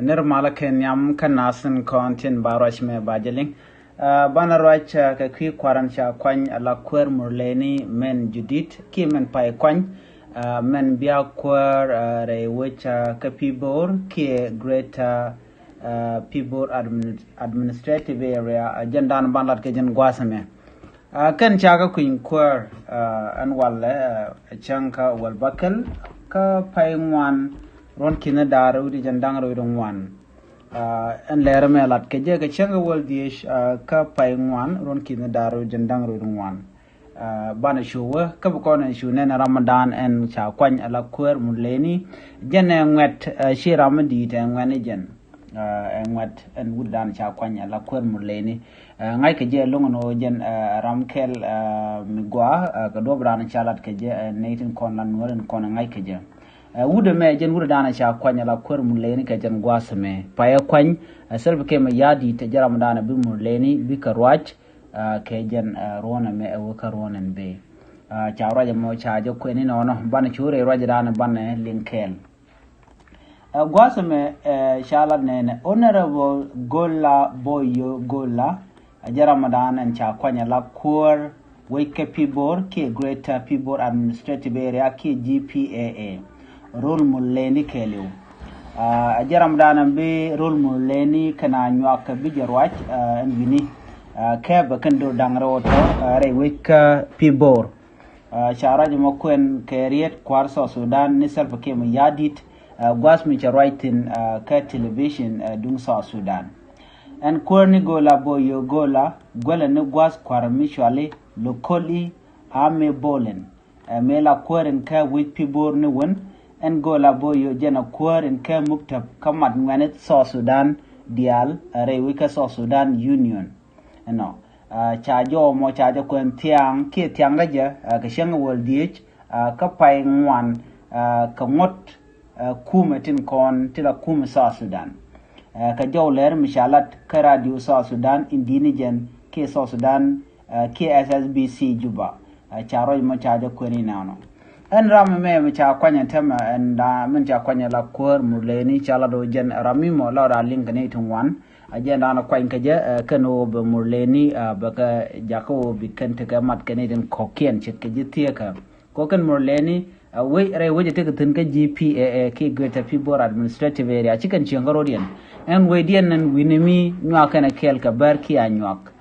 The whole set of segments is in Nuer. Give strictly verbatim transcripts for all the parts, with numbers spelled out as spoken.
Nir malä kɛ nhiam kä nasin kɔn tin ba ruac mɛ ba jɛ liŋ. Banɛ ruac kɛ kui̱ kuaran ca kuany ala kuäär Murleni mɛn judit kiɛ mɛn pay kuany, mɛn bia kuäär rɛy wec kä Pibor kiɛ Greater Pibor Administrative Area. Jɛn dan ban lat kɛ jɛn gua̱a̱th mɛ. Kɛn ca kä kui̱ny kuäär ɛn walɛ cäŋ kä wäl bäkɛl kä pay ŋuan ruɔ̱n ki̱n da̱r wi̱cdɛ jɛn da̱ŋ rɛw wi̱cdɛ ŋuan. Ɛn lɛr mɛ lat kɛ jɛ kɛ cäŋ kä wäl dhieec kä pay ŋuan ruɔ̱n ki̱n da̱r wi̱cdɛ jɛn da̱ŋ rɛw wi̱cdɛ ŋuan. Banɛ cu wä kä bi kɔn ɛn cu nɛn ram dan ɛn ca kuany ala kuäär Murleni. Jɛn ɛ ŋuɛt ci ram mi di̱i̱t ɛ ŋuɛt ni jɛn. Ɛ ŋuɛt ɛn wut dan ca kuany ala kuäär Murleni. Ŋa̱ckɛ jɛ loŋ ni ɣöö jɛn ram kɛl mi gɔaa kɛ duɔ̱p dan ca lat kɛ jɛ nɛy tin kɔn la nuɔ̱ɔ̱r in kɔn ŋa̱ckɛ jɛ. Wut ɛmɛ jɛn wut dan ca kuany ala kuäär Murleni kɛ jɛn gua̱a̱th ɛmɛ payɛ kuany. Ɛ Salva Kiir Mayardit ɛ jɛ ram dan bi Murleni bikɛ ruac kɛ jɛn ruɔ̱n ɛmɛ ɛ wä kä ruɔ̱n ɛn bee. Ca ruac ɛmɔ ca jɛ kuɛni nɔnɔ banɛ cu rɛy ruac dan banɛ liŋ kɛɛl. Ɛ gua̱a̱th ɛmɛ ɛ ca lat nɛnɛ Honorable Gola Boyo Gola. Ɛ jɛ ram dan ɛn ca kuany ala kuäär wec kä Pibor kiɛ Greater Pibor Administrative Area kiɛ G P A A. Rol Murleni kɛɛliw. Ɛ jɛ ram dan ɛn bi rol Murleni kɛn a nyuak kɛ bi jɛ ruac ɛn wi̱ni. Kɛ bɛ kɛn do da̱ŋ rɛw tɔ rɛy wec kä Pibor. Ca ruac mɔ kuɛn kɛ riet kua̱r South Sudan ni Salva Kiir Mayardit. Gua̱a̱th mi ca ruac thi̱n kä television duŋ South Sudan. Ɛn kuäär ni Gola Boyo Gola guälɛ ni gua̱a̱th kua̱r mi cuali Lokoli Ame Bolen. Mëë la kuäär in kä wi̱c Pibor ni wän. Ɛn Gola Boyo jɛn a kuäär in kä muktab kä mat ŋuɛni South Sudan diaal rɛy wi̱c kä South Sudan Union. Ɛnɔ ca jɔw mɔ ca jɛ kuɛn thiaŋ kiɛ thiaŋ kä jɛ kɛ cäŋ wäl dhieec kä pay ŋuan kɛ ŋuɔ̱t kumɛ tin kɔn ti la kumɛ South Sudan. Kɛ jɔw lɛr mi ca lat kä radio South Sudan in di̱t ni jɛn kiɛ South Sudan kiɛ S S B C Juba. Ca ruac mɔ ca jɛ kuɛn inɔnɔ. Ɛn ram mɛ mi ca kuanyɛ tɛmɛ ɛn da min ca kuanyɛ la kuäär Murleni ca la do jɛn ram mi mɔ la ra liŋ kɛ ni ti ŋuan. A jɛn dan kuany kɛ jɛ kɛn ɣöö bɛ Murleni bɛ kɛ jakä ɣöö bi kɛn tekɛ mat kɛ ni tin kɔ̱kiɛn ce̱tkɛ ji̱ thieekä. Kɔ kɛn Murleni wec rɛy wec a tekɛ thi̱n kä G P A A kiɛ Greater Pibor Administrative Area ci kɛn cieŋ kä rɔ̱diɛn. Ɛn wecdiɛn ɛn wi̱ni mi nyuak kɛn a kɛɛl kɛ bär kiɛ a nyuak.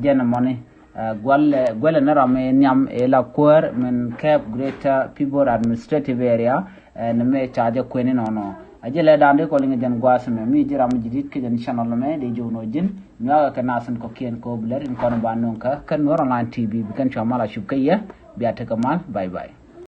Jɛn ɛmɔni. Guɛlɛ ni ram ɛ nhiam ɛ la kuäär min kɛp Greater Pibor Administrative Area. Ni mɛ ca jɛ kuɛni nɔnɔ a jɛ lɛ da̱a̱n di kɔ liŋ jɛn gua̱a̱th mɛ mi ji̱ ram ji̱ di̱t kä jɛn channel mɛ di ji̱ wun wä ji̱n. Nyuakä kɛ nasin kɔ̱kiɛn kɛ wä bi lɛr in kɔn ba nuŋ kä kä Nuer Online T V bi kɛn cua mal a cup kä yɛ. Bia tekɛ mal. Bye bye.